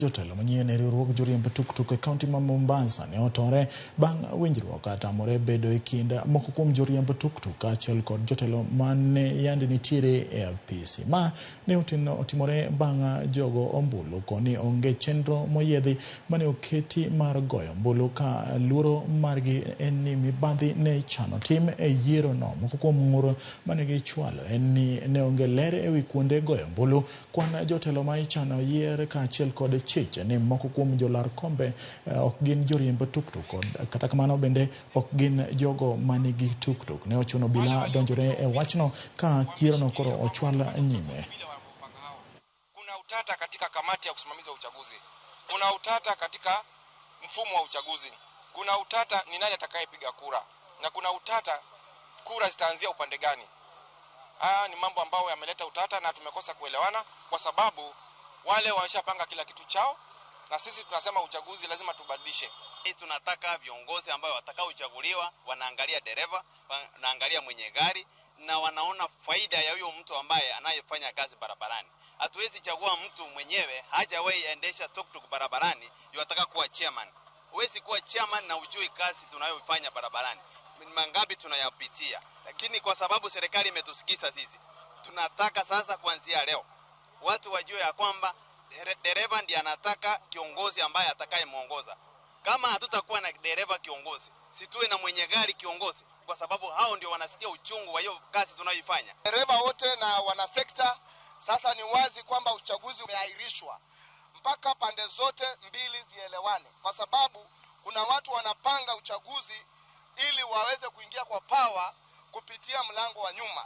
Jotelo manyien e riwruog joriemb tuktuk e kaunti ma Mombasa ne otore bang' winjruok atamore bedo e kind moko kuom joriemb tuktuk kaachiel kod jotelo mane yande nitiere e apisi. Ma ne otimore bang' jogo ombulu koni onge chenro moyiedhi mane oketi mar goyo ombulu ka luoro margi en ni mibadhi ne ichano tim e yiero no. Moko kuom ng'ur mane gichwalo en ni ne onge ler ewi kuonde goyo ombulu, kwan jotelo ma ichano yier kaachiel kod chich ni moko kuom jolar kombe ok gin joriemb tuktuk kod kata kamano bende ok gin jogo manigi tuktuk. Ne ochuno obila donjore e wachno ka yierono koro ochwal nyime. Kuna utata katika kamati ya usimamizi wa uchaguzi, kuna utata katika mfumo wa uchaguzi, kuna utata ni nani atakayepiga kura, na kuna utata kura zitaanzia upande gani. Haya ni mambo ambayo yameleta utata na tumekosa kuelewana kwa sababu wale wameshapanga kila kitu chao na sisi tunasema uchaguzi lazima tubadilishe. Tunataka viongozi ambao watakaochaguliwa wanaangalia dereva, wanaangalia mwenye gari na wanaona faida ya huyo mtu ambaye anayefanya kazi barabarani. Hatuwezi chagua mtu mwenyewe hajawahi endesha tuktuk barabarani yuataka kuwa chairman. Huwezi kuwa chairman na ujui kazi tunayofanya barabarani, ni mangapi tunayapitia. Lakini kwa sababu serikali imetusikiza sisi, tunataka sasa kuanzia leo watu wajue ya kwamba dereva ndiye anataka kiongozi ambaye atakayemuongoza. Kama hatutakuwa na dereva kiongozi, situwe na mwenye gari kiongozi, kwa sababu hao ndio wanasikia uchungu wa hiyo kazi tunayoifanya. Dereva wote na wanasekta, sasa ni wazi kwamba uchaguzi umeahirishwa mpaka pande zote mbili zielewane, kwa sababu kuna watu wanapanga uchaguzi ili waweze kuingia kwa power kupitia mlango wa nyuma.